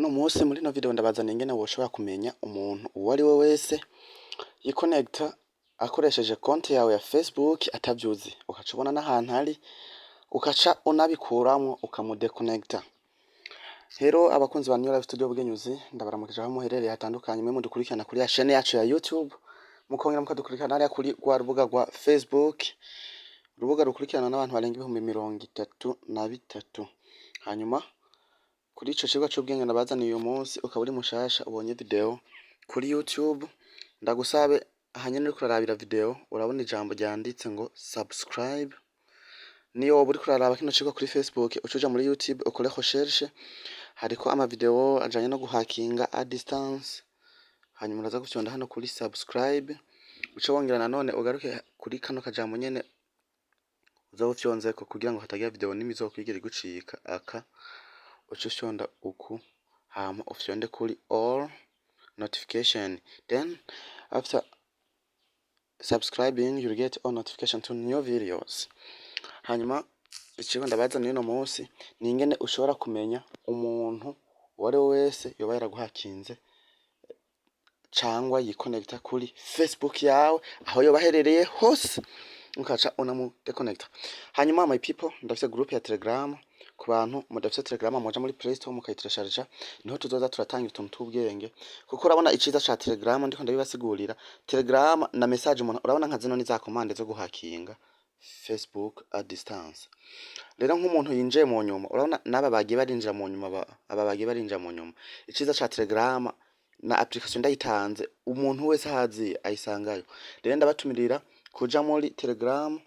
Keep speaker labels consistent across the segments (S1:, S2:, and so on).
S1: Uno munsi muri ino video ndabazaniye ingene woshobora kumenya umuntu uwo ari we wese yikonekita akoresheje konti yawe ya Facebook atavyuzi, ukaca ubona n'ahantu ari, ukaca unabikuramwo ukamudekonekita. Rero abakunzi ba New Life Studio Bugenyuzi, ndabaramukije aho muherereye hatandukanye, mwe mudukurikirana kuri ya chaîne yacu ya YouTube, mukongera mukadukurikirana hariya kuri rwa rubuga rwa Facebook, urubuga rukurikirana n'abantu barenga 33,000. Hanyuma kuri ico cigwa c'ubwenge ndabazaniye uyu munsi, ukaba uri mushasha ubonye video kuri YouTube, ndagusabe aha nyene uriko urarabira video urabona ijambo ryanditse ngo subscribe. Niyo woba uriko uraraba kino cigwa kuri Facebook, uce uja muri YouTube ukore recherche, hariko ama video ajanye no guhakinga à distance. Hanyuma uraza gufyonda hano kuri subscribe, uce wongera nanone ugaruke kuri kano kajambo nyene uzoba ufyonzeko kugira ngo hatagira video nimwe izokwigera igucika, aka uce ufyonda uku, hama ufyonde kuri all notification. Then after subscribing you'll get all notification to new videos. Hanyuma icigwa ndabazaniye uno munsi ni ingene ushobora kumenya umuntu uwo ari we wese yoba yaraguhakinze cangwa yikonekita kuri Facebook yawe aho yoba aherereye hose, ukaca unamudekonekita. Hanyuma my people, ndafise group ya Telegram. Ku bantu mudafise Telegram, muja muri Play Store mukayiteresharija, niho tuzoza turatanga utuntu tw'ubwenge, kuko urabona iciza ca Telegram ndiko ndabibasigurira. Telegram na message umuntu urabona nka zino ni za commande zo guhakinga Facebook à distance. Rero nk'umuntu yinjiye mu nyuma, urabona n'aba bagiye barinjira mu nyuma, aba bagiye barinjira mu nyuma. Iciza ca Telegram na application ndayitanze, umuntu wese ahaziye ayisangayo. Rero ndabatumirira kuja muri Telegram.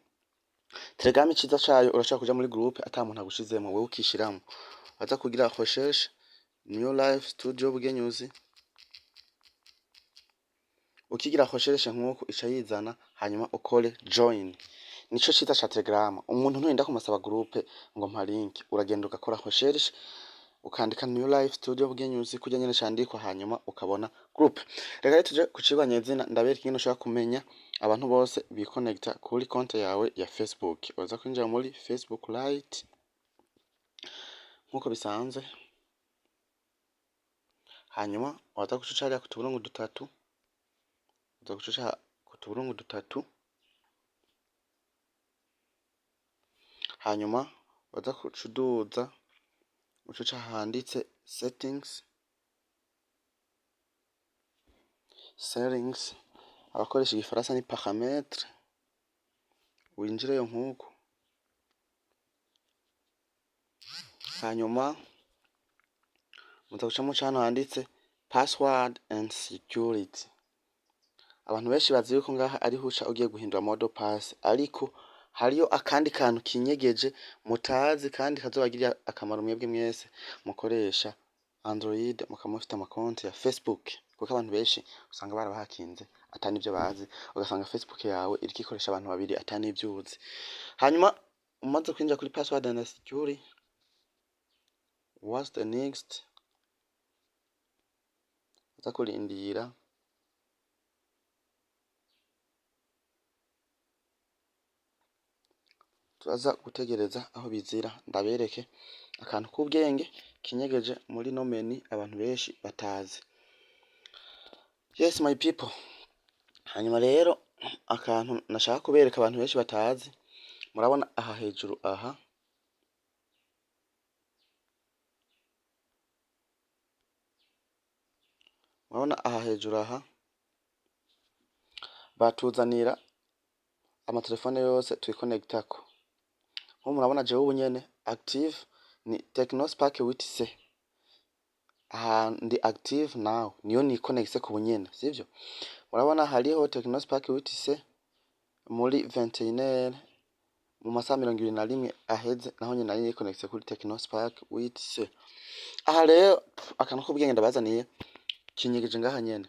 S1: Telegram iciza cayo, urashobora kuja muri groupe ata muntu agushizemwo, wewe ukishiramwo. Waza kugira recherche New Life Studio Bugenyuzi, ukigira recherche nkuko ica yizana, hanyuma ukore join. Nico ciza ca Telegram. Umuntu nturinda kumusaba groupe ngo mpa link, uragenda ugakora recherche ukandika New Life Studio Bugenyuzi kurya nyene candikwa, hanyuma ukabona groupe. Reka rero tuje ku cigwa nyezina, ndabereka ingene ushobora kumenya abantu bose bikonekita kuri konte yawe ya Facebook. Uraza kwinjira muri Facebook Lite nkuko bisanzwe, hanyuma waza guca uca hariya ku tuburungu dutatu, uza guca uca ku tuburungu dutatu, hanyuma waza guca uduza uca uca handitse settings, settings, abakoresha igifaransa ni paramètre, winjireyo nkuko. Hanyuma muza guca muca hano handitse password and security. Abantu benshi bazi yuko ngaha ariho uca ugiye guhindura mot de passe, ariko hariyo akandi kantu kinyegeje mutazi kandi kazobagirira akamaro mwebwe mwese mukoresha Android mukaba mufite amakonti ya Facebook, kuko abantu benshi usanga barabahakinze ata n'ivyo bazi, ugasanga Facebook yawe iriko ikoresha abantu babiri ata n'ivyo uzi. Hanyuma umaze kwinjira kuri password and security, what's the next? Uza kurindira turaza gutegereza aho bizira, ndabereke akantu k'ubwenge kinyegeje muri no menu abantu benshi batazi. Yes my people, hanyuma rero akantu nashaka kubereka abantu benshi batazi, murabona aha hejuru aha, murabona aha hejuru aha batuzanira amatelefone yose twikonekitako. Nko murabona jewe ubu nyene active ni Tecno Spark 8C, aha ndi active now, niyo nikonekise ku bunyene, sivyo? Murabona hariho Tecno Spark 8C muri 21h, mu masaha 21 aheze, naho nyene nari nikonekise kuri Tecno Spark 8C. Aha rero akantu k'ubwenge ndabazaniye kinyegeje ngaha nyene,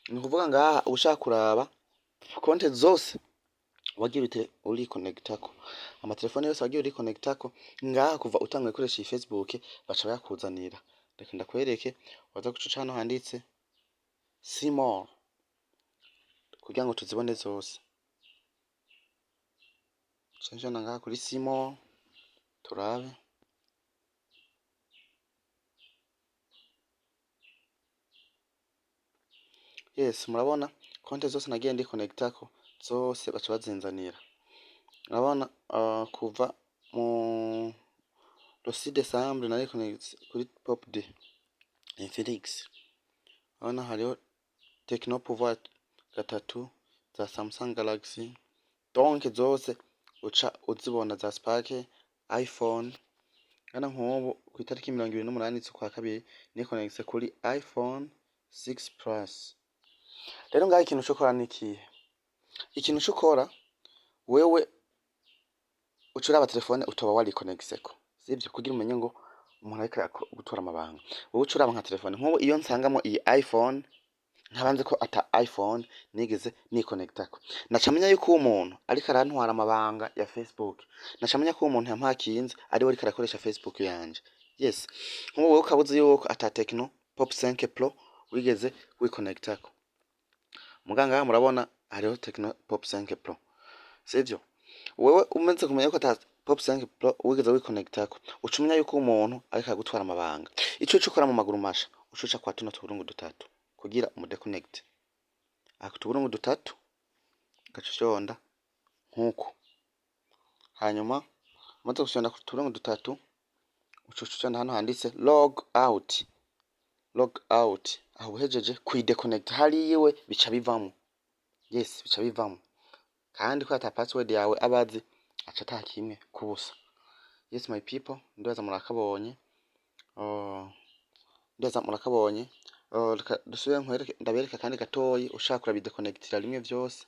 S1: ni ukuvuga ngaha ushaka kuraba konte zose wagiye urikonekitako, amatelefone yose wagiye urikonekitako ngaha kuva utanguye gukoresha iyi Facebook, baca bayakuzanira. Reka ndakwereke, waza guca uca hano handitse see more kugira ngo tuzibone zose. Nca njana ngaha kuri see more turabe. Yes, murabona konte zose nagiye ndikonectako zose baca bazinzanira. Urabona kuva mu le 6 décembre nari connecté kuri Pop D Infinix. Urabona hariho Tecno Pouvoir 3, za Samsung Galaxy, donc zose uca uzibona, za Spark, iPhone. Hano nk'ubu kw'itariki 28 z'ukwa kabiri nikonegise kuri iPhone 6 Plus. Rero ngaho ikintu uca ukora ni ikihe? Ikintu uca ukora wewe, uca uraba telefone utoba warikonegiseko, sivyo? Kugira umenye ngo umuntu ariko gutora amabanga, wewe uca uraba nka telefone nk'ubu iyo nsangamo iyi iPhone, nkaba nzi ko ata iPhone nigeze nikonegitako, naca menya yuko uwo muntu ariko arantwara amabanga ya Facebook, naca menya ko uwo muntu yampakinze ariwe ariko arakoresha Facebook yanje. Yes, nk'ubu wewe ukaba uzi yuko ata Tecno Pop 5 Pro wigeze wikonegitako, muga ngaha murabona hariho Tecno Pop 5 Pro, sivyo? Wewe umaze kumenya ko ata Pop 5 Pro wigeze wikonegitako, uca umenya yuko uwo muntu ariko aragutwara amabanga. Ico uca ukora mu maguru masha, uca uca kwa tuno tuburungu dutatu kugira umudéconnecte. Aka tuburungu dutatu, ugaca ufyonda nkuku. Hanyuma umaze gufyonda ku tuburungu dutatu, uca ufyonda hano handitse log out. Log out, aho uhejeje kuyidéconnecta hariya iwe bica bivamwo. Yes, bica bivamwo, kandi ko ata password yawe abazi, aca ata kimwe kubusa. Yes, my people, ndibaza murakabonye. Ndibaza murakabonye. Reka dusubire nkwereke, ndabereka kandi gatoyi. Ushaka urabidéconnectira rimwe vyose,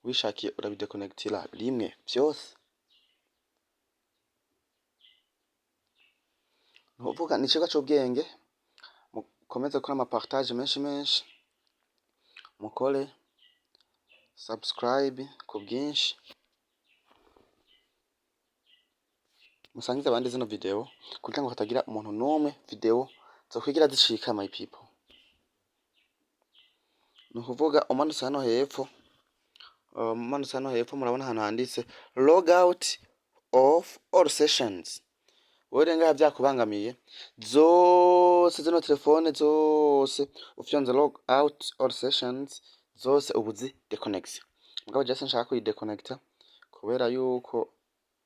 S1: wishakiye urabidéconnectira rimwe vyose. Nukuvuga ni icigwa c'ubwenge. Mukomeze gukora ama partage menshi menshi, mukore subscribe ku bwinshi, musangize abandi zino video kugira ngo hatagira umuntu n'umwe video zokwigira zicika, my people. Ni ukuvuga umanutse hano hepfo, umanutse hano hepfo, murabona ahantu handitse log out of all sessions. Wewe rero ngaha vyakubangamiye zose, zino telefone zose, ufyonze log out all sessions, zose ubu zi déconnecté. Mugabo jewe sinshaka kuyidéconnecta kubera yuko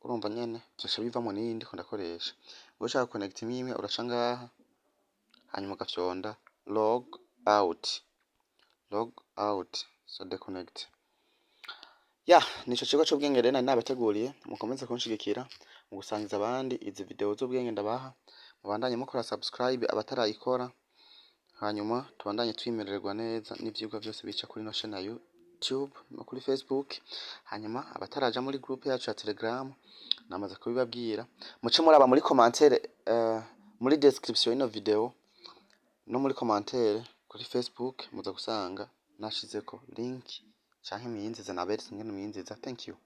S1: urumva nyene vyoca bivamwo n'iyi ndiko ndakoresha. Wewe ushaka guconnecta imwe imwe, uraca ngaha, hanyuma ugafyonda log out, log out, so déconnect. Ya, nico cigwa c'ubwenge rero nari nabateguriye. Mukomeze kunshigikira mu gusangiza abandi izi video z'ubwenge ndabaha, mubandanye mukora subscribe abatarayikora, hanyuma tubandanye twimererwa neza n'ivyigwa vyose bica kuri ino chaîne ya YouTube no kuri Facebook. Hanyuma abataraja muri groupe yacu ya Telegram, namaze kubibabwira, muce muraba muri commentaire, muri description y'ino video no muri commentaire kuri Facebook, muza gusanga nashizeko link, canke mwiyinziza, naberetse ingene mwiyinziza. Thank you.